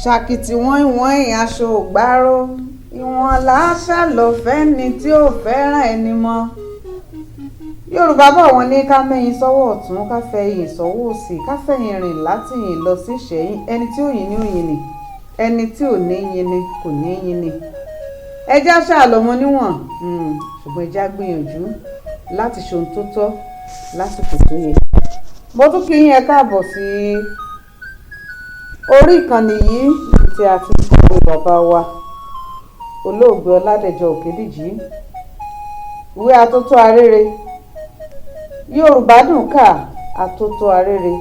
Ṣàkìtì wọ́in-wọ́in aṣọ ò gbárò, ìwọ̀n làá sá lọ fẹ́ni tí ò fẹ́ràn ẹni mọ́. Yorùbá bọ̀, wọ́n ní ká mẹ́yìn sọ́wọ́ ọ̀tún, ká fẹ̀yìn sọ́wọ́ òsì, ká fẹ̀yìn rìn látìyìn lọ sí Ìṣẹ̀yìn. Ẹni tí ò yìn ní ò yìn ní, ẹni tí ò ní yìn ní kò ní yìn ní. Ẹ jẹ́ á ṣáà lọ́mọ níwọ̀n, ṣùgbọ́n ẹ jẹ́ á gbìyànjú láti ṣe ohun tó tọ́ lásìkò tó yẹ. Mo tún kí yín, ẹ káàbọ̀ sí orí ìkànnì yìí tí a ti ń kọ̀wé bàbá wa, Olóògbé Ọládẹ̀jọ Òkèdíjì, ìwé Atótó Arére. Yorùbá dùn kà, Atótó Arére,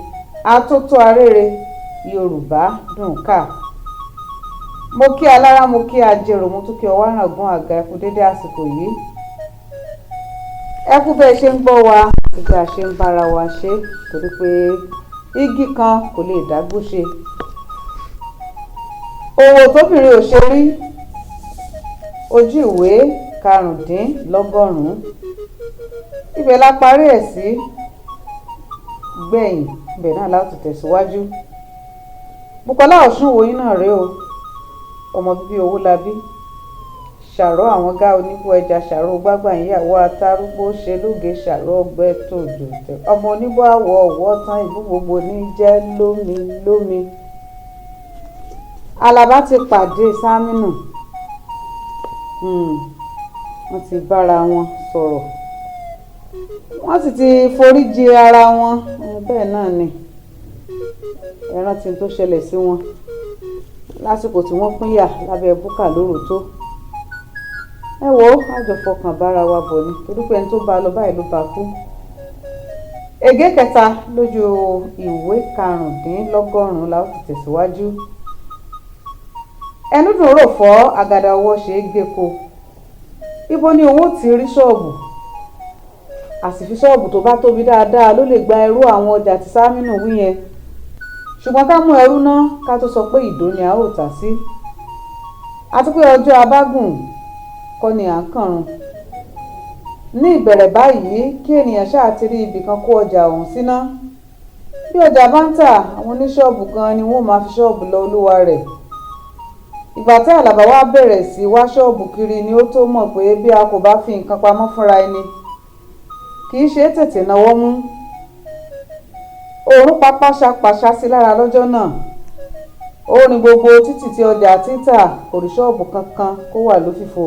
Atótó Arére, Yorùbá dùn kà. Mo kí alára, mo kí ajérò, mo tún kí ọwọ́ àràngún àga. Ẹ kú dédé àsìkò yìí, ẹ kú bẹ́ẹ̀ ṣe ń gbọ́ wa àti bí a ṣe ń bára wa ṣe, torí pé igi kan kò lè dágbó ṣe. Òwò tóbìnrin ò ṣe rí, ojú ìwé 95, ibẹ̀ la parí ẹ̀ sí gbẹ̀yìn, ibẹ̀ náà láti tẹ̀síwájú. Bùkọ́lá Ọ̀ṣunwòyí náà rèé o, ọmọ bíbí Owólabí ṣàrọ̀, àwọn gá oníbó ẹja ṣàrọ̀, gbágbà ìyàwó atárúgbó ṣe lóge ṣàrọ̀, ọgbẹ́ tòjò tẹ ọmọ oníbó àwọ̀ ọ̀wọ́ tán ìbú gbogbo ní jẹ́ lómi lómi. Àlàbá ti pàdé Sámínù, wọ́n ti bára wọn sọ̀rọ̀, wọ́n sì ti foríjì ara wọn. Bẹ́ẹ̀ náà ni ẹ rántí tó ṣẹlẹ̀ sí wọn lásìkò tí wọ́n pínyà lábẹ́ búkà lóru tó. Ẹ wo, àjọ fọkàn bára wa bọ̀ ni, torí pé ẹni tó bá lọ báyìí ló bá kú. Ègé kẹta lójú ìwé 95 la ó ti tẹ̀síwájú. Ẹnu dùn rò fọ́, àgàdà ọwọ́ ṣe é gé ko. Ibo ni òun ó ti rí ṣọ́ọ̀bù? Àsìfi ṣọ́ọ̀bù tó bá tóbi dáadáa ló lè gba irú àwọn ọjà tí Sámínù wí yẹn. Ṣùgbọ́n ká mú ẹrú ná, ká tó sọ pé ìdó ni a ó tà sí. Àti pé ọjọ́ abágùn kọ́ ni à ń kànrun. Ní ìbẹ̀rẹ̀ báyìí, kí ènìyàn ṣáà ti rí ibì kan kó ọjà ọ̀hún síná. Bí ọjà bá ń tà, àwọn oníṣọ́ọ̀bù gan-an ni wọ́n máa fi ṣọ́ọ̀bù lọ olúwa rẹ̀. Ìgbà tí Àlàbá wá bẹ̀rẹ̀ sí wá ṣọ́ọ̀bù kiri ni ó tó mọ̀ pé bí a kò bá fi nǹkan pamọ́ fúnra ẹni, kì í ṣe é tètè náwó mú. Oòrùn pa páṣápàṣá sí lára lọ́jọ́ náà. Ó rin gbogbo títì tí ọjà títà, kò rí ṣọ́ọ̀bù kankan kó wà lófìfo.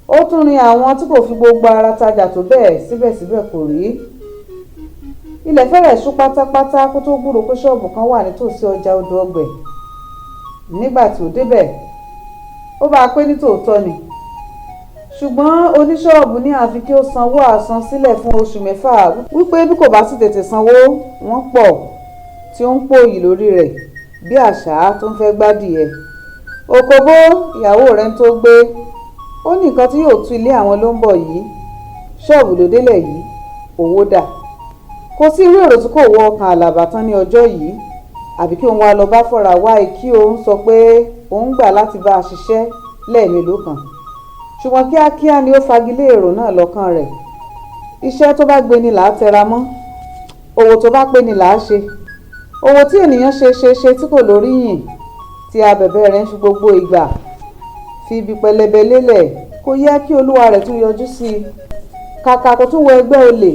Ó tún rin àwọn tí kò fi gbogbo ara tajà tó bẹ́ẹ̀, síbẹ̀síbẹ̀ kò rí. Ilẹ̀ fẹ́rẹ̀ ṣú pátápátá kó tó gbúròó pé ṣọ́ọ̀bù kan wà nítòsí ọjà Odò Ọgbẹ̀. Nígbà tí ó débẹ̀, ó bá a pé ní tòótọ́ ni, ṣùgbọ́n oníṣọ́ọ̀bù ní àfi kí ó sanwó àsansílẹ̀ fún oṣù 6, wípé bí kò bá sì tètè sanwó, wọ́n pọ̀ tí ó ń pòòyì lórí rẹ̀ bí àṣà tó ń fẹ́ gbádìẹ. Òkòbó ìyàwó rẹ̀ ń tó gbé. Ó ní nǹkan tí yóò tú ilé àwọn ló ń bọ̀ yìí. Ṣọ́ọ̀bù ló délẹ̀ yìí, owó dà? Kò sí irú èrò tí kò wọ ọkàn Àlàbá tán ní ọjọ́ yìí. Àbí kí òun wá lọ bá fọ̀rà wáì kí òun sọ pé òun gbà láti bá a ṣiṣẹ́ lẹ́ẹ̀mélòó kan? Ṣùgbọ́n kíákíá ni ó fagilé èrò náà lọ́kàn rẹ̀. Iṣẹ́ tó bá gbé ni là á tẹra mọ́, òwò tó bá pé ni là á ṣe. Òwò tí ènìyàn ṣe ṣe ṣe tí kò lóríyìn, tí abẹ̀bẹ̀ rẹ̀ ń fi gbogbo ìgbà fi ibi pẹlẹbẹ lélẹ̀, kò yẹ kí olúwa rẹ̀ tún yọjú sí i. Kàkà kó tún wọ ẹgbẹ́ olè.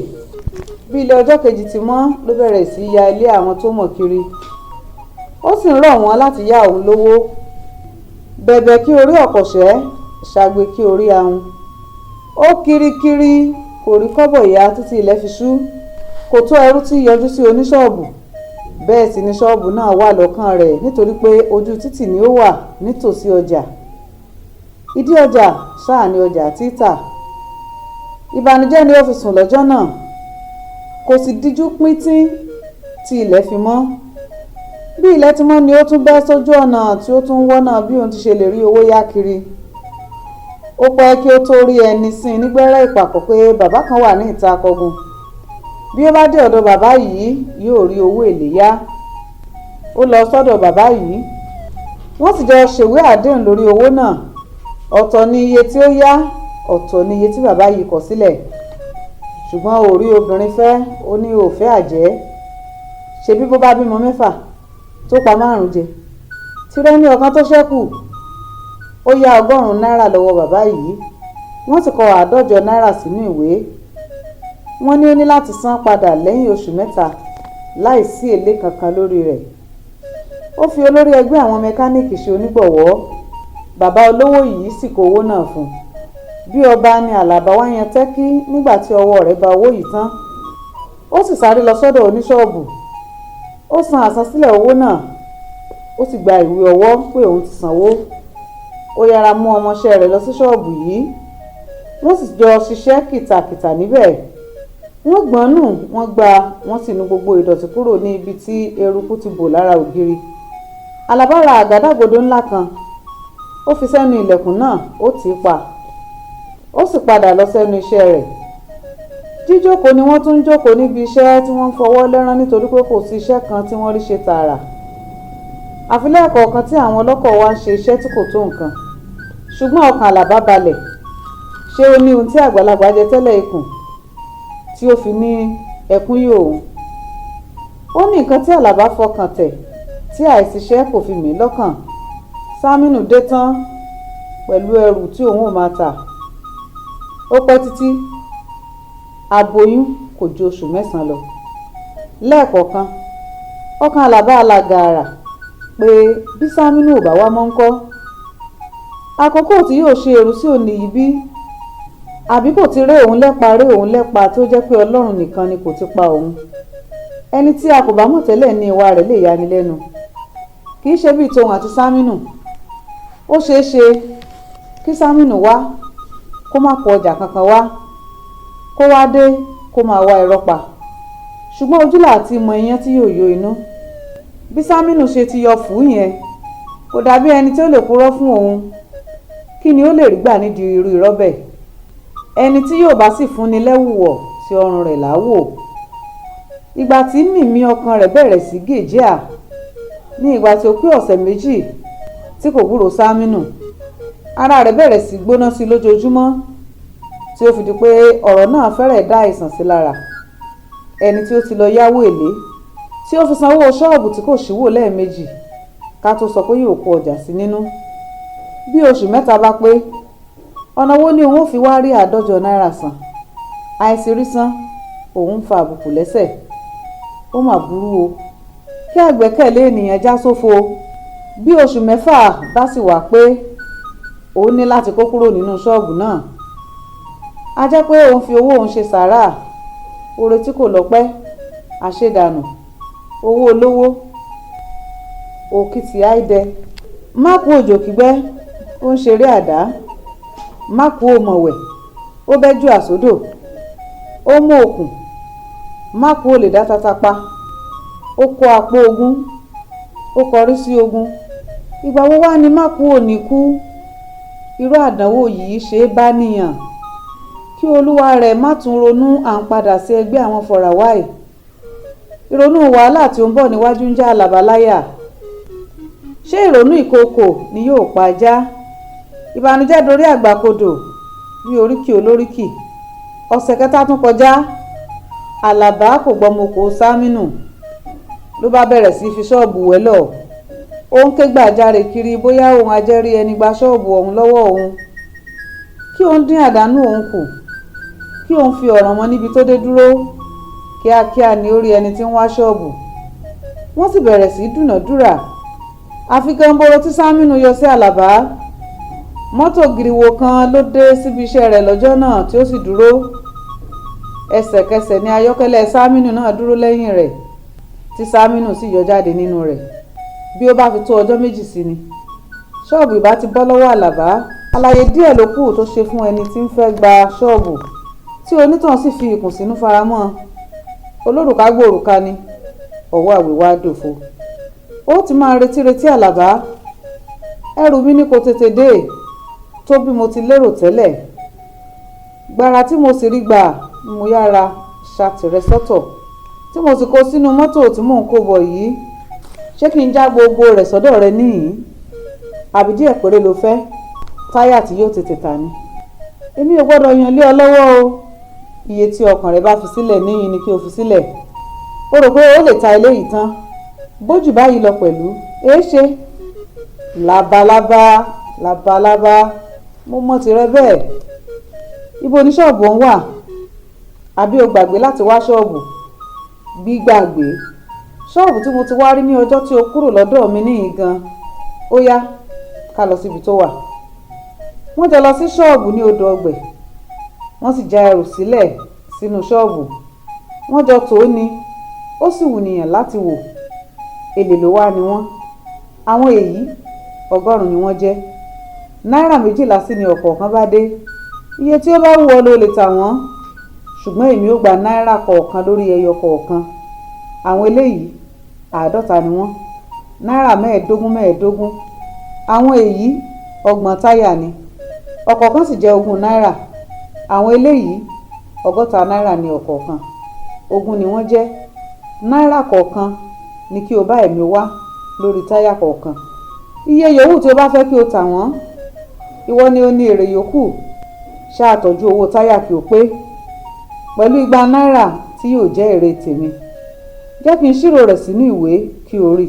Bí ilé ọjọ́ kejì ti mọ́ ló bẹ̀rẹ̀ sí í ya ilé àwọn tó mọ̀ kiri. Ó sì ń rọ̀ wọ́n láti yá òun lówó. Bẹ̀bẹ̀ kí orí ọ̀kọ̀ṣẹ́, ṣagbe kí orí ahun. Ó kiri kiri, kò rí kọ́bọ̀ yá títí ilẹ̀ fi ṣú. Kò tó ẹrú tí yọjú sí oníṣọ́ọ̀bù. Bẹ́ẹ̀ sì ni ṣọ́ọ̀bù náà wà lọ́kàn rẹ̀, nítorí pé ojú títì ni ó wà nítòsí ọjà. Ìdí ọjà ṣáà ni ọjà títà. Ìbànújẹ́ ni ó fi sùn lọ́jọ́ náà. Kò sì díjú píntín tí ilẹ̀ fi mọ́. Bí ilẹ̀ ti mọ́ ni ó tún bẹ́ sójú ọ̀nà tí ó tún ń wọ́nà bí òun ti ṣe lè rí owó yá kiri. Ó pẹ́ kí ó tó rí ẹni sín nígbẹ́rẹ́ ìpàkọ́ pé bàbá kan wà ní ìta Akọgun. Bí ó bá dé ọ̀dọ̀ bàbá yìí, yóò rí owó èlé yá. Ó lọ sọ́dọ̀ bàbá yìí, wọ́n sì jọ ṣèwé àdéhùn lórí owó náà. Ọ̀tọ̀ ni iye tí ó yá, ọ̀tọ̀ ni iye tí bàbá yìí kọ sílẹ̀. Ṣùgbọ́n ó rí obìnrin fẹ́, ó ní òfẹ́ àjẹ́. Ṣebí bó bá bímọ 6 tó pa 5 jẹ. Tirẹ̀ ní ọ̀kan tó ṣẹ́kù. Ó yá 100 náírà lọ́wọ́ bàbá yìí, wọ́n sì kọ 50 náírà sínú ìwé. Wọ́n ní ó ní láti san padà lẹ́yìn oṣù 3 láì sí èlé kankan lórí rẹ̀. Ó fi olórí ẹgbẹ́ àwọn mẹkáníìkì ṣe onígbọ̀wọ́. Bàbá olówó yìí sì kó owó náà fún un. Bí ọba ní Àlàbá wá yan tẹ́kí nígbà tí ọwọ́ rẹ̀ bá owó yìí tán. Ó sì sáré lọ sọ́dọ̀ oníṣọ́ọ̀bù. Ó san àsansílẹ̀ owó náà, ó sì gba ìwé ọwọ́ pé òun ti sanwó. Ó yára mú ọmọọṣẹ́ rẹ̀ lọ sí ṣọ́ọ̀bù yìí. Wọ́n sì jọ ṣiṣẹ́ kìtàkìtà níbẹ̀. Wọ́n gbọ́n nù, wọ́n gbá, wọ́n sì nu gbogbo ìdọ̀tí kúrò ní ibi tí eruku ti bò lára ògiri. Àlàbá ra àgádágodo ńlá kan. Ó fi sẹ́nu ilẹ̀kùn náà, ó tì í pa. Ó sì padà lọ sẹ́nu iṣẹ́ rẹ̀. Jíjókòó ni wọ́n tún ń jókòó níbi iṣẹ́ tí wọ́n ń fọwọ́ lẹ́rán nítorí pé kò sí iṣẹ́ kan tí wọ́n rí ṣe tààrà. Àfi lẹ́ẹ̀kọ̀ọ̀kan tí àwọn ọlọ́kọ̀ wá ń ṣe iṣẹ́ tí kò tó nǹkan. Ṣùgbọ́n ọkàn Àlàbá balẹ̀. Ṣé ó ní ohun tí àgbàlagbà jẹ tẹ́lẹ̀ ikùn tí ó fi ní ẹkún yóò òun? Ó ní nǹkan tí Àlàbá fọkàn tẹ̀ tí àìṣiṣẹ́ kò fi mí lọ́kàn. Sámínù dé tán pẹ̀lú ẹrù tí òun ò máa tà. Ó pẹ́ títí, aboyún kò ju oṣù 9 lọ. Lẹ́ẹ̀kọ̀ọ̀kan, ọkàn Àlàbá làgàrà pé bí Sámínù ò bá wá mọ́ ńkọ́. Àkókò tí yóò ṣe èrú sí òní yìí bí? Àbí kò ti ré òun lẹ́pa ré òun lẹ́pa tí ó jẹ́ pé Ọlọ́run nìkan ni kò ti pa òun. Ẹni tí a kò bá mọ̀ tẹ́lẹ̀ ní ìwà rẹ̀ lè yani lẹ́nu. Kì í ṣe bíi tòun àti Sámínù. Ó ṣeé ṣe kí Sámínù wá kó má kó ọjà kankan wá, kó wá dé kó máa wá irọ́ pa. Ṣùgbọ́n ojú là ti mọ iyán tí yóò yó inú. Bí Sámínù ṣe ti yọ fùú yẹn, kò dàbí ẹni tí ó lè purọ́ fún òun. Kí ni ó lè rí gbà nídìí irú irọ́ bẹ́ẹ̀? Ẹni tí yóò bá sì fúnni lẹ́wù wọ̀ tí ọrùn rẹ̀ là wò. Ìgbà tí mímí ọkàn rẹ̀ bẹ̀rẹ̀ sí gèjìá ní ìgbà tí ó pé ọ̀sẹ̀ 2 tí kò gbúròó Sámínù. Ara rẹ̀ bẹ̀rẹ̀ sí gbóná sí lójoojúmọ́ tí ó fi di pé ọ̀rọ̀ náà fẹ́rẹ̀ dá àìsàn sí lára. Ẹni tí ó ti lọ yáwó èlé tí ó fi sanwó ṣọ́ọ̀bù tí kò ṣíwò lẹ́ẹ̀mejì ká tó sọ pé yóò kó ọjà sí nínú. Bí oṣù 3 bá pé, ọ̀nà wo ni òun ó fi wá rí 50 náírà san? Àìsí rí san, òun ń fa àbùkù lẹ́sẹ̀. Ó mà burú o. Kí àgbẹ́kẹ̀lé ènìyàn já sófo. Bí oṣù 6 bá sì wá pé, òun ní láti kó kúrò nínú ṣọ́ọ̀bù náà. A jẹ́ pé òun fi owó òun ṣe sàárà, oore tí kò lọ́pẹ́, àṣedànù, owó olówó, òkìtì àìdẹ. Mákù òjò kígbẹ́, ó ń ṣeré àdá. Mákù ò mọ̀wẹ̀, ó bẹ́jú àsódò. Ó mú òkun. Mákù ò lè dá tata pa. Ó kó apó ogun. Ó kọrí sí ogun. Ìgbà wo wá ni Mákù ò ní kú? Irú àdánwò yìí ṣe é bá nìyàn. Kí olúwa rẹ̀ má tún ronú à ń padà sí ẹgbẹ́ àwọn fọ̀ràwáì. Ìrònú wàhálà tí ó ń bọ̀ níwájú ń já Àlàbá láyà. Ṣé ìrònú ìkookò ni yóò pa ajá? Ìbànújẹ́ dorí àgbàkodò bí oríkì olóríkì. Ọ̀sẹ̀ kẹta tún kọjá. Àlàbá kò gbọ́mọkò Sámínù. Ló bá bẹ̀rẹ̀ sí fi ṣọ́ọ̀bù wẹ́lọ̀. Ó ń ké gbàjarè kiri bóyá òun ajẹ́rí ẹni gba ṣọ́ọ̀bù ọ̀hún lọ́wọ́ òun. Kí òun dín àdánù òun kù. Kí òun fi ọ̀ràn mọ́ níbi tó dé dúró. Kíákíá ni ó rí ẹni tí ń wá ṣọ́ọ̀bù. Wọ́n sì bẹ̀rẹ̀ sí dúnàádúrà. Àfi gànboro tí Sámínù yọ sí Àlàbá. Mọ́tò gìrìwò kan ló dé síbi iṣẹ́ rẹ̀ lọ́jọ́ náà tí ó sì dúró. Ẹsẹ̀kẹsẹ̀ ni ayọ́kẹ́lẹ́ Sámínù náà dúró lẹ́yìn rẹ̀ tí Sámínù sì yọ jáde nínú rẹ̀. Bí ó bá fi tó ọjọ́ 2 sí ni, ṣọ́ọ̀bù ìbá ti bọ́ lọ́wọ́ Àlàbá. Àlàyé díẹ̀ ló kù tó ṣe fún ẹni tí ń fẹ́ gba ṣọ́ọ̀bù tí onítàn sì fi ìkùnsínú faramọ́. Olórùka gbòòrùka ni, ọwọ́ àwíwá dòfo. Ó ti máa retí retí Àlàbá. Ẹrù mi ní kò tètè dé tó bí mo ti lérò tẹ́lẹ̀. Gbàrà tí mo sì rí gbà ni mo yára ṣàtìrẹ sọ́tọ̀ tí mo sì kó sínú mọ́tò tí mò ń kó bọ̀ yìí. Ṣé kí n já gbogbo rẹ̀ sọ́dọ̀ rẹ níhìn-ín? Àbí díẹ̀ péré lo fẹ́? Táyà tí yóò tètè tà ni. Èmi ò gbọ́dọ̀ yàn lé ọ lọ́wọ́ o. Iye tí ọkàn rẹ bá fi sílẹ̀ níhìn-ín ni kí o fi sílẹ̀. O rò pé o lè ta eléyìí tán. Bójú báyìí lọ pẹ̀lú. Èé ṣe. Labalábá, labalábá, mo mọ tìrẹ bẹ́ẹ̀. Ibo ni ṣọ́ọ̀bù ọ̀hún wà? Àbí o gbàgbé láti wá ṣọ́ọ̀bù? Gbígbàgbé ṣọ́ọ̀bù tí mo ti wá rí ní ọjọ́ tí o kúrò lọ́dọ̀ mi níhìn gan. Ó yá, ká lọ síbi tó wà. Wọ́n jọ lọ sí ṣọ́ọ̀bù ní odò ọgbẹ̀. Wọ́n sì já ẹrù sílẹ̀ sínú ṣọ́ọ̀bù. Wọ́n jọ tò ó ni, ó sì wùnìyàn láti wò. Èlé ló wá ni wọ́n. Àwọn èyí 100 ni wọ́n jẹ́. Náírà 12 sì ni ọ̀kọ̀ọ̀kan bá dé. Iye tí ó bá wù ọ́ ló lè tà wọ́n, ṣùgbọ́n èmi ó gba náírà kọ̀ọ̀kan lórí ẹyọ kọ̀ọ̀kan. Àwọn eléyìí 50 ni wọ́n, náírà 15 15. Àwọn èyí 30 táyà ni, ọ̀kọ̀ọ̀kan sì jẹ́ 20 náírà. Àwọn eléyìí 60 náírà ní ọ̀kọ̀ọ̀kan, 20 ni wọ́n jẹ́. Náírà kọ̀ọ̀kan ni kí o bá èmi wá lórí táyà kọ̀ọ̀kan. Iye yòówù tí o bá fẹ́ kí o tà wọ́n, ìwọ ni ó ní èrè yòókù. Ṣáà tọ́jú owó táyà kí o pé pẹ̀lú 200 náírà tí yóò jẹ́ èrè tèmi. Jẹ́ kí n ṣírò rẹ̀ sínú ìwé kí o rí i.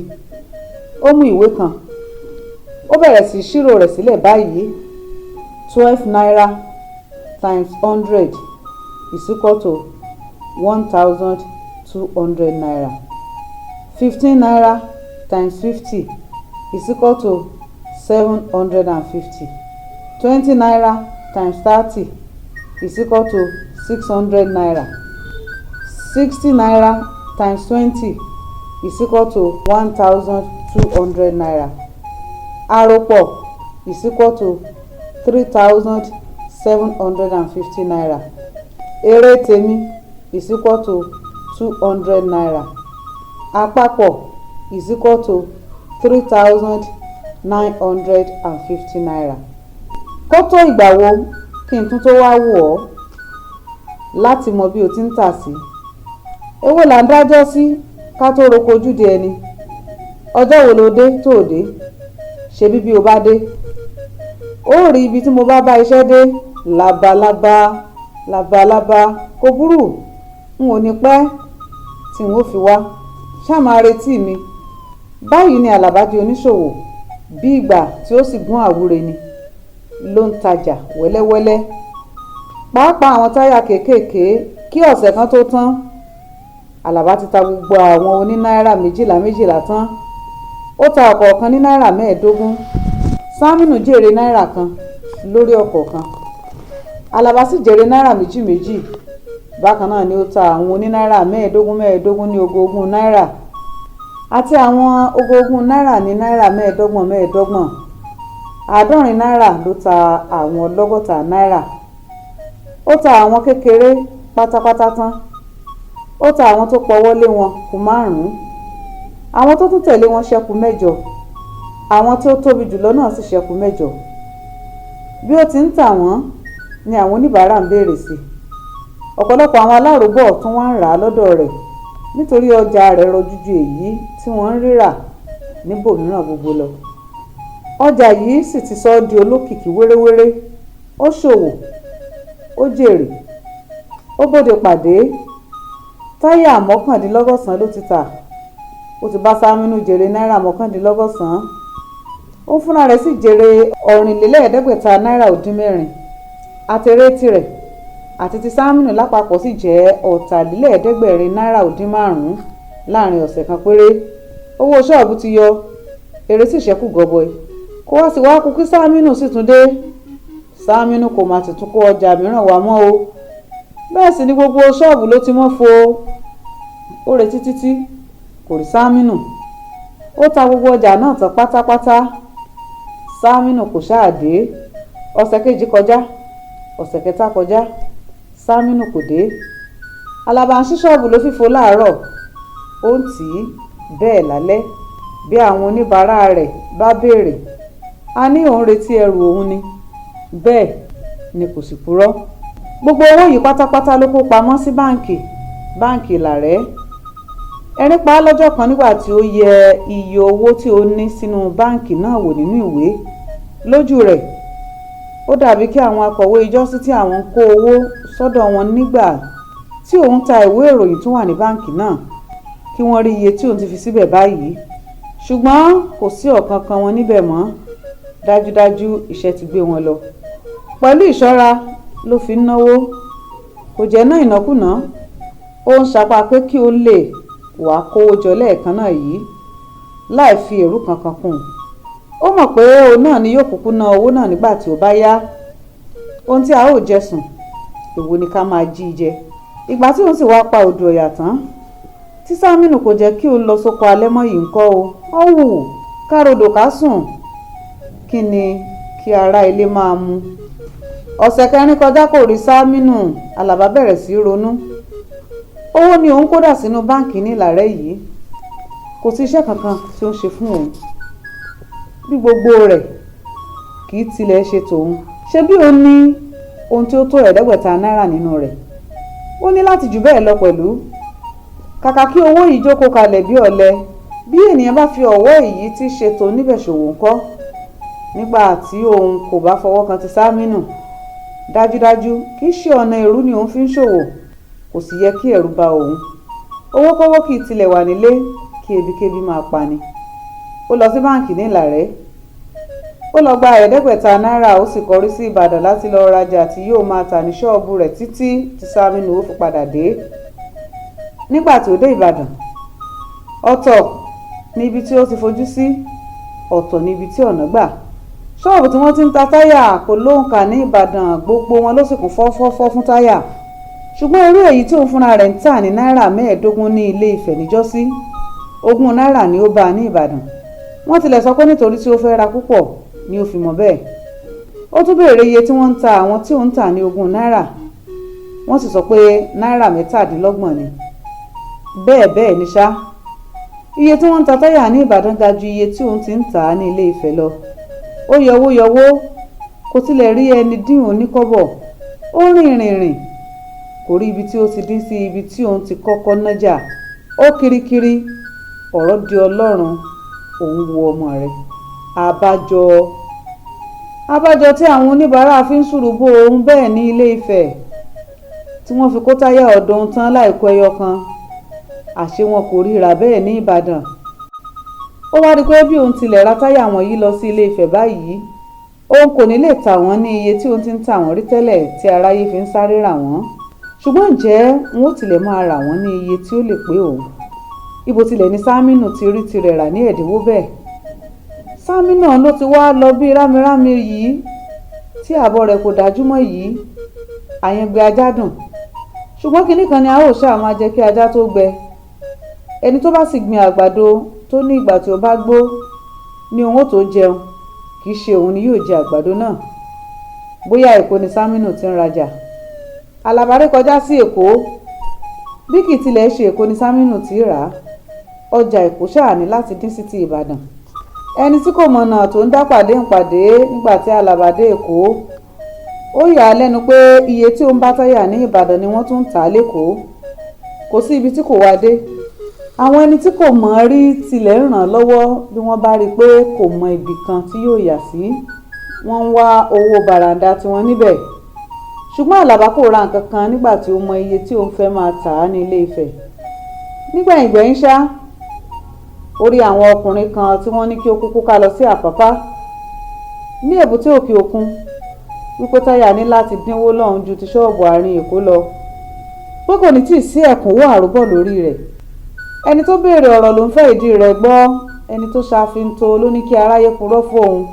Ó mú ìwé kan, ó bẹ̀rẹ̀ sí í ṣírò rẹ̀ sílẹ̀ báyìí. 12 naira times 100 is equal to 1,200 naira. 15 naira times 50 is equal to 750. 20 naira times 30 is equal to 600 naira. 60 naira times 20 is equal to 1,200 naira. Àròpọ̀ is equal to 3,750 naira. Èrè tèmi is equal to 200 naira. Àpapọ̀ is equal to 3,950 naira. Kó tó ìgbà wo kí n tún tó wá wò ọ́ láti mọ bí o ti ń tà sí? Èwo là ń dájọ́ sí ká tó roko ojúde ẹni? Ọjọ́ wo lo dé tó o dé? Ṣebí bí o bá dé, ó rí ibi tí mo bá bá iṣẹ́ dé. Labalábá, labalábá, kò burú, n ò ní pẹ́ tí n ó fi wá. Ṣá máa retí mi. Báyìí ni Àlàbá di oníṣòwò, bí ìgbà tí ó sì gún àwúre ni ló ń tajà wẹ́lẹ́wẹ́lẹ́, pàápàá àwọn táyà kéékèèké. Kí ọ̀sẹ̀ kan tó tán, Àlàbá ti ta gbogbo àwọn oní náírà 12 12 tán. Ó ta ọ̀kọ̀ọ̀kan ní náírà 15. Sámínù jèrè náírà 1 lórí ọ̀kọ̀ọ̀kan, Àlàbá sì jèrè náírà 2 2. Bákan náà ni ó ta àwọn oní náírà 15 15 ní ogógún náírà àti àwọn ogógún náírà ní náírà 25 25. 70 náírà ló ta àwọn ọlọ́gọ́ta náírà. Ó ta àwọn kékeré pátápátá tán. Ó ta àwọn tó pọwọ́ lé wọn kù 5, àwọn tó tún tẹ̀lé wọn ṣẹ́kù 8, àwọn tí ó tóbi jùlọ náà sì ṣẹ́kù 8. Bí ó ti ń tà wọ́n ni àwọn oníbàárà ń béèrè sí i. Ọ̀pọ̀lọpọ̀ àwọn aláròbọ̀ tún wá ń rà á lọ́dọ̀ rẹ̀ nítorí ọjà rẹ̀ rọjú ju èyí tí wọ́n ń rírà níbòmíràn gbogbo lọ. Ọjà yìí sì ti sọ ọ́ di olókìkí wéréwéré. Ó ṣòwò, ó jèrè, ó bóde pàdé. Táyà 199 ló ti tà. Ó ti bá Sámínù jèrè náírà 199. Ó fúnra rẹ̀ sì jèrè 575 náírà. Àtèrè tirẹ̀ àti ti Sámínù lápapọ̀ sì jẹ́ 775 náírà láàrin ọ̀sẹ̀ kan péré. Owó ṣọ́ọ̀bù ti yọ, èrè sì ṣẹ́kù gọbọi. Kó wá sí wá kú kí Sámínù sì tún dé. Sámínù kò má sì tún kó ọjà mìíràn wá mọ́ o. Bẹ́ẹ̀ sì ni gbogbo ṣọ́ọ̀bù ló ti mọ́ fo. Ó retí títí, kò rí Sámínù. Ó ta gbogbo ọjà náà tán pátápátá. Sámínù kò ṣáà dé. Ọ̀sẹ̀ kejì kọjá, ọ̀sẹ̀ kẹta kọjá, Sámínù kò dé. Àlàbá ń ṣí ṣọ́ọ̀bù ló fìfo láàárọ̀, ó ń tì í bẹ́ẹ̀ lálẹ́. Bí àwọn oníbàárà rẹ̀ bá béèrè, a ní òun retí ẹrù òun ni. Bẹ́ẹ̀ ni kò sì purọ́. Gbogbo owó yìí pátápátá ló kó pamọ́ sí báǹkì, báǹkì Làrẹ́. Ẹ̀rín pa á lọ́jọ́ kan nígbà tí ó yẹ iye owó tí ó ní sínú báǹkì náà wò nínú ìwé. Lójú rẹ̀, ó dàbí kí àwọn akọ̀wé ìjọ́sí tí àwọn ń kó owó sọ́dọ̀ wọn nígbà tí òun ta ìwé ìròyìn tó wà ní báǹkì náà kí wọ́n rí iye tí òun ti fi síbẹ̀ báyìí. Ṣùgbọ́n kò sí ọ̀kánkán wọn níbẹ̀ mọ́. Dájúdájú, ìṣẹ́ ti gbé wọn lọ. Pẹ̀lú ìṣọ́ra ló fi ń náwó, kò jẹ́ ná ìnákúnàá. Ó ń sapá pé kí òun lè wàá kówó jọ lẹ́ẹ̀kan náà yìí láì fi èrú kankan kún un. Ó mọ̀ pé òun náà ni yóò kúkú ná owó náà nígbà tí ó bá yá. Ohun tí a ó jẹ sùn, èwo ni ká máa jí jẹ? Ìgbà tí òun sì wá pa odò ọ̀yà tán tí Sámínù kò jẹ́ kí òun lọ sóko alẹ́ mọ́ yìí ńkọ́ o. Ó wù ká rodò ká sùn, kí ni kí ará ilé máa mu? Ọ̀sẹ̀ kẹrin kọjá, kò rí Sámínù. Àlàbá bẹ̀rẹ̀ sí í ronú. Owó ni òun kó dà sínú báǹkì ní Ìlàrẹ́ yìí. Kò sí iṣẹ́ kankan tí ó ń ṣe fún òun, bí gbogbo rẹ̀ kì í tilẹ̀ ṣe tòun. Ṣé bí òun ní ohun tí ó tó 500 náírà nínú rẹ̀, ó ní láti jù bẹ́ẹ̀ lọ pẹ̀lú. Kàkà kí owó yìí jókòó kalẹ̀ bí ọ̀lẹ, bí ènìyàn bá fi ọ̀wọ́ èyí tí ṣe tòun níbẹ̀ ṣòwò ńkọ́, nígbà tí òun kò bá fọwọ́ kan ti Sámínù? Dájúdájú, kì í ṣe ọ̀nà èrú ni òun fi ń ṣòwò, kò sì yẹ kí ẹ̀rù ba òun. Owó kówó kì í tilẹ̀ wà nílé kí ebíkébí máa pani. Ó lọ sí báǹkì ní Ìlàrẹ́, ó lọ gba 500 náírà, ó sì kọrí sí Ìbàdàn láti lọ rajà tí yóò máa tà ní ṣọ́ọ̀bù rẹ̀ títí tí Sámínù ó fi padà dé. Nígbà tí ó dé Ìbàdàn, ọ̀tọ̀ ní ibi tí ó ti fojú sí, ọ̀tọ̀ ní ibi tí ọ̀nà gbà. Ṣọ́ọ̀bù tí wọ́n ti ń ta táyà kò lóǹkà ní Ìbàdàn, gbogbo wọn ló sì kún fọ́fọ́fọ́ fún táyà. Ṣùgbọ́n irú èyí tí òun fúnra rẹ̀ ń tà ní náírà 15 ní Ilé Ifẹ̀ níjọ́sí, 20 náírà ni ó bá a ní Ìbàdàn. Wọ́n tilẹ̀ sọ pé nítorí tí ó fẹ́ ra púpọ̀ ni ó fi mọ̀ bẹ́ẹ̀. Ó tún béèrè iye tí wọ́n ń ta àwọn tí òun ń tà ní 20 náírà, wọ́n sì sọ pé náírà 27 ni. Bẹ́ẹ̀ bẹ́ẹ̀ ni ṣá, iye tí wọ́n ń ta táyà ní Ìbàdàn ga ju iye tí òun ti ń tà á ní Ilé Ifẹ̀ lọ. Ó yọwó yọwó, kò tilẹ̀ rí ẹni dín òun ní kọ́bọ̀. Ó rìn rìn rìn, kò rí ibi tí ó ti dín sí ibi tí òun ti kọ́kọ́ nájà. Ó kirikiri, ọ̀rọ̀ di Ọlọ́run, òun wo ọmọ rẹ̀. Àbájọ, abájọ tí àwọn oníbàárà fi ń ṣùrùbọ òun bẹ́ẹ̀ ní Ilé Ifẹ̀, tí wọ́n fi kó táyà ọ̀dọ̀ òun tán láìkó ẹyọ kan. Àṣé wọn kò ríra bẹ́ẹ̀ ní Ìbàdàn. Ó wá rí i pé bí òun tilẹ̀ ra táyà wọ̀nyí lọ sí Ilé Ifẹ̀ báyìí, òun kò ní lè tà wọ́n ní iye tí òun ti ń tà wọ́n rí tẹ́lẹ̀ tí aráyé fi ń sáré rà wọ́n. Ṣùgbọ́n ǹjẹ́ wọn ó tilẹ̀ máa rà wọ́n ní iye tí ó lè pé òun? Ibo tilẹ̀ ní Sámínù ti rí tirẹ̀ rà ní ẹ̀dínwó bẹ́ẹ̀? Sámínù ló ti wá lọ bí rámirámi yìí tí ààbọ̀ rẹ̀ kò dájú mọ́ yìí. Àyàngbẹ ajá dùn, ṣùgbọ́n kinní kan ni a ó ṣáà máa jẹ́ kí ajá tó gbẹ. Ẹni tó bá sì gbin àgbàdo tó ní ìgbà tí ó bá gbó ni òun ó tó jẹun, kì í ṣe òun ni yóò jẹ àgbàdo náà. Bóyá Èkó ni Sámínù ti ń rajà. Àlàbá ré kọjá sí Èkó. Bí kì í tilẹ̀ ṣe Èkó ni Sámínù ti rà á, ọjà Èkó ṣáà ní láti dín sí ti Ìbàdàn. Ẹni tí kò mọ̀nà tó ń dá pàdé ń pàdé. Nígbà tí Àlàbá dé Èkó, ó yà á lẹ́nu pé iye tí ó ń bá táyà ní Ìbàdàn ni wọ́n tún ń tà á lÉkòó. Kò sí ibi tí kò wá dé. Àwọn ẹni tí kò mọ̀ ọ́n rí tilẹ̀ ń ràn án lọ́wọ́ bí wọ́n bá rí i pé kò mọ ibì kan tí yóò yà sí, wọ́n ń wá owó bàràǹdà tiwọn níbẹ̀. Ṣùgbọ́n Àlàbá kò ra nǹkan kan nígbà tí ó mọ iye tí òun fẹ́ máa tà á ní Ilé Ifẹ̀. Nígbẹ̀yìngbẹ́yín ṣá, ó rí àwọn ọkùnrin kan tí wọ́n ní kí ó kúkú ká lọ sí Àpápá ní èbúté òkè òkun, wípé táyà ní láti dínwó lọ́hùn ju ti ṣọ́ọ̀bù àárín Èkó lọ, pé kò ní tíì sí ẹ̀kúnwọ́ àrúbọ̀ lórí rẹ̀. Ẹni tó béèrè ọ̀rọ̀ ló ń fẹ́ ìdí rẹ̀ gbọ́. Ẹni tó ṣàfihàn ló ní kí aráyé purọ́ fóun.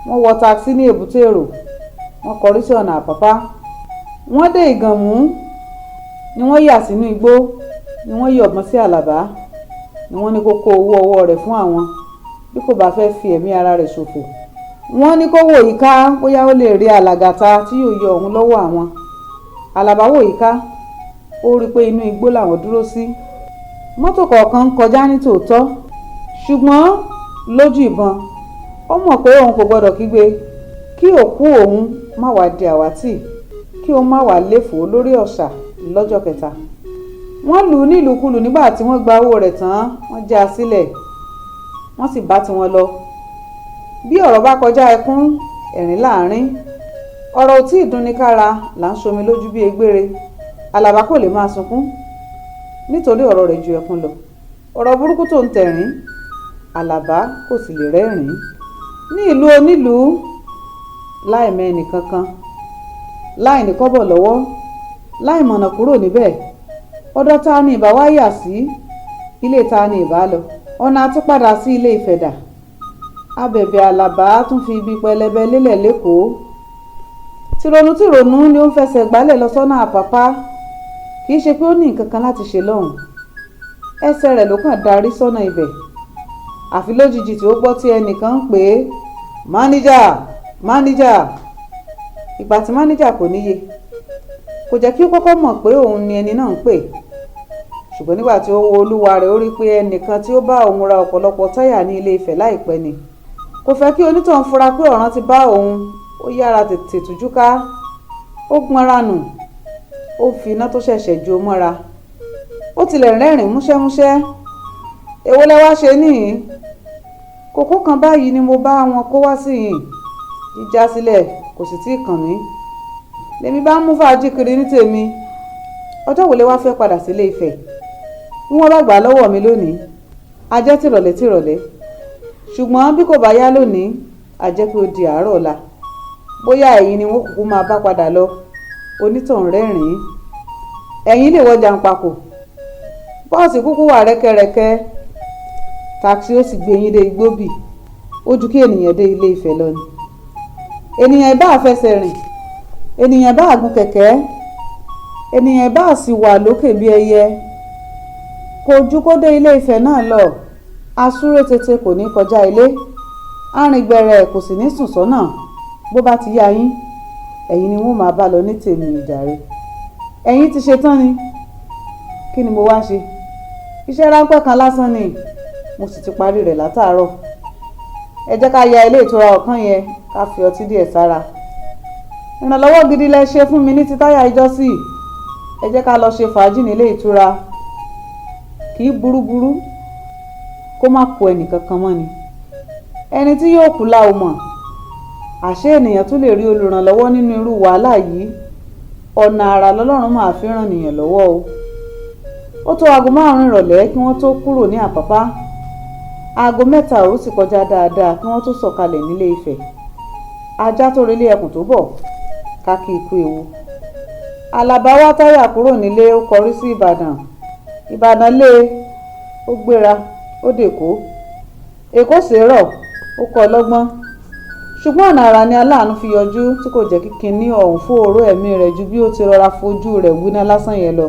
Wọ́n wọ takisí ní èbúté èrò, wọ́n kọrí sí ọ̀nà Àpápá. Wọ́n dé Ìgànmú ni wọ́n yà sínú igbó, ni wọ́n yọ̀bọ̀n sí Àlàbá, ni wọ́n ní kó kó owó ọwọ́ rẹ̀ fún àwọn bí kò bá fẹ́ fi ẹ̀mí ara rẹ̀ ṣòfò. Wọ́n ní kó wò yíká bóyá ó lè rí alàgàtà tí yóò yọ òun lọ́wọ́ àwọn. Àlàbá wò yíká, ó rí i pé inú igbó làwọn dúró sí. Mọ́tò kọ̀ọ̀kan ń kọjá ní tòótọ́, ṣùgbọ́n lójú ìbọn, ó mọ̀ pé òun kò gbọ́dọ̀ kígbe kí òkú òun má wàá di àwátì, kí òun má wàá léfòó lórí ọ̀sà lọ́jọ́ kẹta. Wọ́n lù ú nílùkulù. Nígbà tí wọ́n gba owó rẹ̀ tán, wọ́n já a sílẹ̀, wọ́n sì bá tiwọn lọ. Bí ọ̀rọ̀ bá kọjá ẹkún, ẹ̀rín láàrin. Ọ̀rọ̀ ò tí ì dunni kára là ń ṣomi lójú bí egbére. Àlàbá kò lè máa sunkún nítorí ọ̀rọ̀ rẹ̀ ju ẹkún lọ. Ọ̀rọ̀ burúkú tó ń tẹ̀rín. Àlàbá kò sì lè rẹ́rìn-ín ní ìlú onílùú, láì mọ ẹnì kankan, láì ní kọ́bọ̀ lọ́wọ́, láì mọ̀nà kúrò níbẹ̀. Ọ̀dọ̀ ta ni ìbá wá yà sí? Ilé ta ni ìbá lọ? Ọ̀nà àti padà sí Ilé Ifẹ̀ dà? Abẹ̀bẹ̀ Àlàbá tún fi ibi pẹlẹbẹ lélẹ̀ lÉkòó. Tìrònú-tìrònú ni ó ń fẹsẹ̀ gbálẹ̀ lọ sọ́nà Àpápá. Kì í ṣe pé ó ní nǹkan kan láti ṣe lọ́hùn-ún. Ẹsẹ̀ rẹ̀ ló kàn darí sọ́nà ibẹ̀. Àfi lójijì tí ó gbọ́ tí ẹnìkan ń pè é, "Máníjà! Máníjà!" Ìgbà tí máníjà kò níye, kò jẹ́ kí ó kọ́kọ́ mọ̀ pé òun ni ẹni náà ń pè. Ṣùgbọ́n nígbà tí ó wo olúwa rẹ̀, ó rí i pé ẹnìkan tí ó bá òun ra ọ̀pọ̀lọpọ̀ táyà ní Ilé Ifẹ̀ láìpẹ́ ni. Kò fẹ́ kí onítọ̀hún fura pé ọ̀ràn ti bá òun. Ó yára tètè tújú ká. Ó gbọ́nra nù. Ó fi iná tó ṣẹ̀ṣẹ̀ jó mọ́ra. Ó tilẹ̀ rẹ́rìn-ín músẹ́músẹ́. "Èwo lẹ wá ṣe níhìn-ín?" "Kókó kan báyìí ni mo bá wọn kó wá síhìn. Jíjá sílẹ̀ kò sì tíì kàn mí. Lèmi bá ń mú fàájì kiri ní tèmi." "Ọjọ́ wo lẹ wá fẹ́ padà sílé Ifẹ̀?" "Bí wọ́n bá gbà á lọ́wọ́ mi lónìí, a jẹ́ tìrọ̀lẹ́ tìrọ̀lẹ́. Ṣùgbọ́n bí kò bá yá lónìí, a jẹ́ pé ó di àárọ̀ ọ̀la. Bóyá ẹ̀yin ni wọ́n kúkú máa bá padà lọ." Onítọ̀hún rẹ́rìn-ín. "Ẹ̀yin lè wọ jàǹpàkò. Bọ́ọ̀sì kúkú wà rẹ́kẹrẹ̀kẹ. Takisí ó sì gbé yín dé Igbóbì. Ó ju kí ènìyàn dé Ilé Ifẹ̀ lọ ni. Ènìyàn ìbá fẹsẹ̀ rìn, ènìyàn ìbá gun kẹ̀kẹ́, ènìyàn ìbá sì wà lókè bí ẹyẹ. Kò ju kó dé Ilé Ifẹ̀ náà lọ. Asúré tètè kò ní kọjá ilé. Arìngbẹ̀rẹ̀ kò sì ní sùn sọ́nà. Bó bá ti yá yín, ẹ̀yin ni wọ́n máa bá lọ ní tèmi ìjàre. Ẹ̀yin ti ṣe tán ni. Kí ni mo wá ṣe? Iṣẹ́ ráńpẹ́ kan lásán ni. Mo sì ti parí rẹ̀ látàárọ̀. Ẹ jẹ́ ká ya ilé ìtura ọ̀kan yẹn, ká fi ọtí díẹ̀ sára. Ìrànlọ́wọ́ gidi lẹ ṣe fún mi ní ti táyà ìjọ́sí. Ẹ jẹ́ ká lọ ṣe fàájì nílé ìtura. Kì í burúburú kó má ku ẹnì kankan mọ́ ni. Ẹni tí yóò kú la ò mọ̀. Àṣé ènìyàn tún lè rí olùrànlọ́wọ́ nínú irú wàhálà yìí? Ọ̀nà àrà lọ́lọ́run máa fi ràn ènìyàn lọ́wọ́ o." Ó tó aago 5 ìrọ̀lẹ́ kí wọ́n tó kúrò ní Àpápá. Aago 3 òru sì kọjá dáadáa kí wọ́n tó sọ̀kalẹ̀ nílé Ifẹ̀. Ajá tó relé ẹkùn tó bọ̀, ká kí ikú ewu. Àlàbá wá táyà kúrò nílé, ó kọrí sí Ìbàdàn. Ìbàdàn lé, ó gbéra, ó dÈkó. Èkó ṣèrọ̀, ó kọ́ lọ́gbọ́n. Ṣùgbọ́n ọ̀nà àrà ni aláàánú fi yọjú tí kò jẹ́ kí kinní ọ̀hún fòòró ẹ̀mí rẹ̀ ju bí ó ti rọra fojú rẹ̀ wíná lásán yẹn lọ.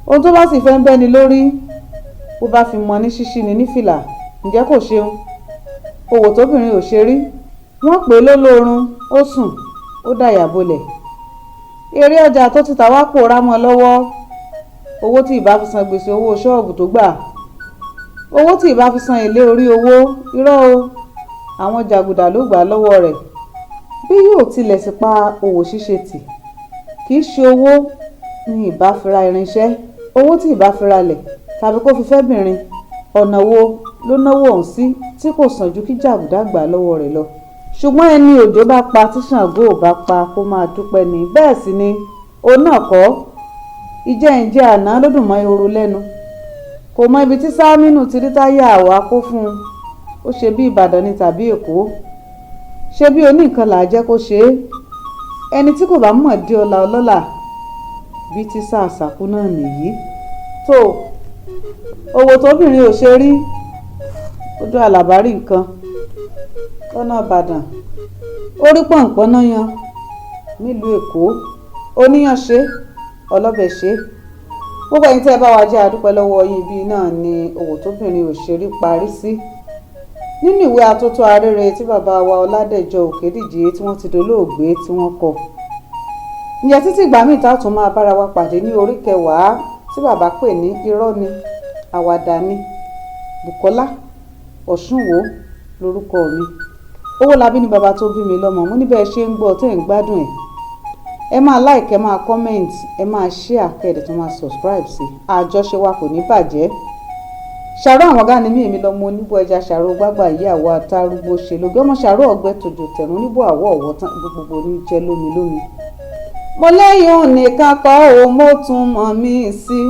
Ohun tó bá sì fẹ́ ń bẹ́ni lórí, bó bá fi mọ ní ṣíṣí ni ní fìlà, ǹjẹ́ kò ṣeun? Òwò tóbìnrin ò ṣe rí. Wọ́n pè é lólóorun, ó sùn, ó dàyà bolẹ̀. Èrè ọjà tó ti tà wá pòórá mọ́ lọ́wọ́. Owó tí ìbá fi san gbèsè owó ṣọ́ọ̀bù tó gbà. Owó tí ìbá fi san èlé orí owó, irọ́ o. Àwọn jàgùdà ló gbà á lọ́wọ́ rẹ̀. Bí yóò tilẹ̀ sì pa òwò ṣíṣe tì, kì í ṣe owó ni ìbá fi ra irinṣẹ́, owó tí ìbá fi ralẹ̀ tàbí kó fi fẹ́bìnrin. Ọ̀nà wo ló náwó ọ̀hún sí tí kò sàn ju kí jàgùdà gbà á lọ́wọ́ rẹ̀ lọ? Ṣùgbọ́n ẹni òjò bá pa tí Ṣàngó ò bá pa kó máa dúpẹ́ ni. Bẹ́ẹ̀ sì ni òun náà kọ́. Ìjẹ́-ìjẹ́ àná ló dùn mọ́ ehoro lẹ́nu. Kò mọ ibi tí Sámínù ti rí táyà wá kó fún un. Ó ṣe bí Ìbàdàn ni tàbí Èkó. Ṣé bí oníǹkan là á jẹ́ kó ṣe é? Ẹni tí kò bá mọ̀ dé ọlá ọlọ́lá, bí tí sàṣàkú náà nìyí. Tó, òwò tóbìnrin ò ṣe rí. Ojú Àlàbá rí nǹkan lọ́nà Ìbàdàn. Ó rí pọ̀npọ́n yan nílùú Èkó. Oníyàn ṣe, ọlọ́bẹ̀ ṣe. Gbogbo ẹ̀yin tí ẹ bá wa jẹ́, àdúpẹ́ lọ́wọ́ yín. Ibi náà ni òwò tóbìnrin ò ṣe rí parí sí. Nínú ìwé Atótó Arére tí bàbá wa Ọládẹ̀jọ Òkèdíje tí wọ́n ti dolóògbé tí wọ́n kọ. Ǹjẹ́ títí ìgbà míì tá a tún máa bára wa pàdé ní orí kẹwàá tí bàbá pè ní Irọ́ ni, Àwàdà ni. Bùkọ́lá Ọ̀ṣunwó lórúkọ mi. Owólabí ni bàbá tó bí mi lọ́mọ. Mo ní bẹ́ẹ̀ ṣe ń gbọ́ tẹ́ ẹ̀ ń gbádùn ẹ̀. Ẹ máa like, ẹ máa comment, ẹ máa share, kẹ́ ẹ dẹ̀ tún máa subscribe sí. Àjọṣe wa kò ní bàjẹ́. Ṣàró àwọn ọ̀gá ni mí, èmi lọ́mọ oníbó ẹja ṣàró gbágbà ìyàwó àtàrúgbó ṣe lóge ọmọ ṣàró ọ̀gbẹ́ tòjò tẹ̀rùn oníbó àwọ̀ ọ̀wọ́ tán gbogbo ní jẹ́ lómi lómi. Mo lẹ́yìn òun nìkan kọ́ ò, mo tún mọ̀ mí sí.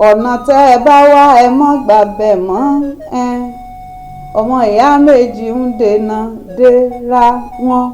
Ọ̀nà tẹ́ ẹ bá wá, ẹ mọ́ gbà bẹ̀ mọ́. Ọmọ ìyá méjì ń dènà dera wọn.